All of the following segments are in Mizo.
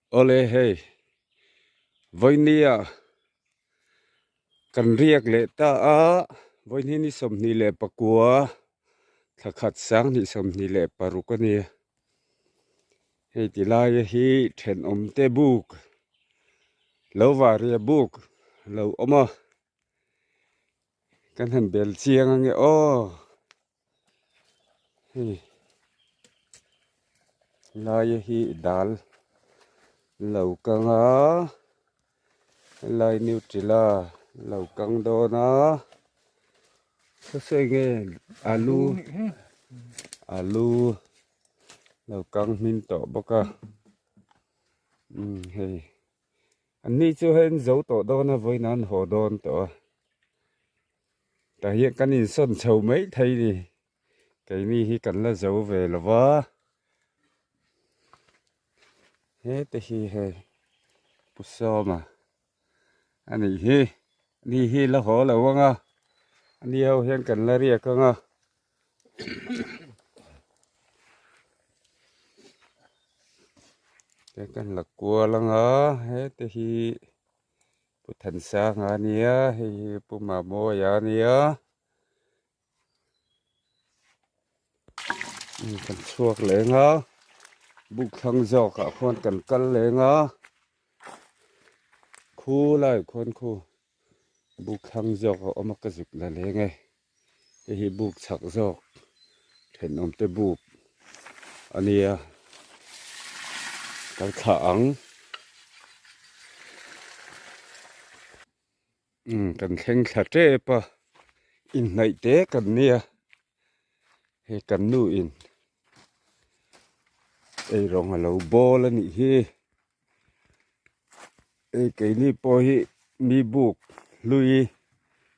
Awle hei vawinia kan riak leh ta a vawihni ni 29 thla khat 2026 a ni hei ti lai hi thenawm te buk lo varia buk a lo awm a kan han bel chiang ange aw. Hei laia hi dal lo kang a helai nutella lo kang dawn a saw enge alu alu lo kang hmin tawh bawk a umm hei an ni chu hei an zo tawh dawn a vawiin an haw dawn tawh a. Tah hian kan insawn chho mai thei ni keini hi kan la zo ve lo va hete hi hei pu sawma a nih hi ni hi la haw lo ang a ani ho hian kan la riak ang a kan la kual ang a hete hi. Pu Thansanga a nia hei hi Pu Mamawia a nia kan chhuak leng a buk thlang zawk ah khuan kan kal leng a khu lai khuan khu buk thlang zawk a awm a ka zuk la leng e hei hi buk chhak zawk thenawm te buk a nia kan thlah ang umm kan thleng thla tep a inhnaih te kan nia hei kan nu in eirawng a lo bawl a nih hi hei keini pawh hi mi buk hlui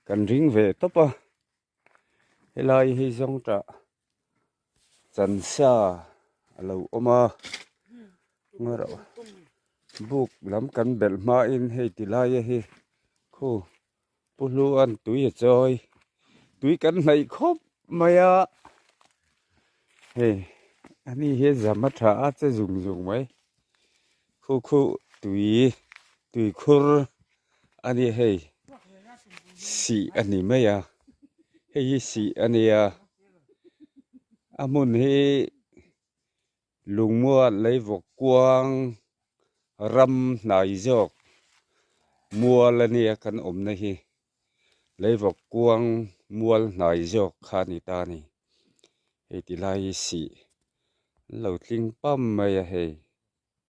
kan ring ve tawp a helai hi zawngtah chansa a lo awm a buk lam kan belh hmain hei ti laia hi khu Pu Hluan tui a chawi tui kan hnaih khawp mai a hei ani hi zam a tha a che zung zung mai khu khu tui tui khur a ni hei sih a ni mai a hei hi sih a nia a hmun hi Lungmuat leivawk kuang ram hnai zawk mual a nia kan awmna hi leivawk kuang mual hnai zawk kha a ni ta a ni hei ti lai hi sih an lo tling pam mai a hei.